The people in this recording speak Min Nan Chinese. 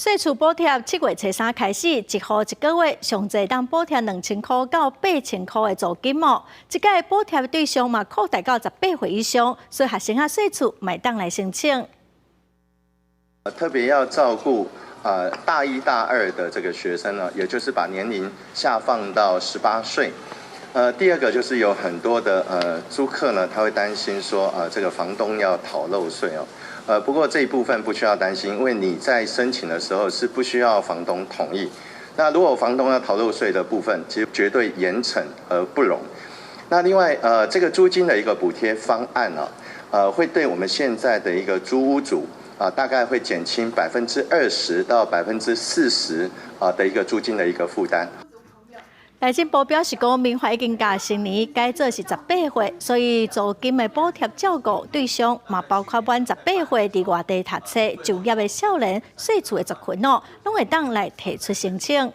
稅厝補貼7月初3開始，一戶一個月上濟當補貼2000箍到8000箍的租金哦。這屆補貼對象嘛擴大到18歲以上，所以學生仔稅厝嘛會當來申請。特別要照顧大一、大二的這個學生呢，也就是把年齡下放到18歲。第二個就是有很多的租客呢，他會擔心說，這個房東要逃漏稅哦。不過這一部分不需要擔心，因為你在申請的時候是不需要房東同意。那如果房東要逃漏稅的部分，其實絕對嚴懲而不容。那另外，這個租金的一個補貼方案呢，會對我們現在的一個租屋主啊，大概會減輕20%到40%啊的一個租金的一個負擔。內政部表示講，民法已經共成年改做是十八歲，所以租金的補貼照顧對象嘛，包括滿十八歲佇外地讀冊就業的少年、稅厝的族群哦，攏會當來提出申請。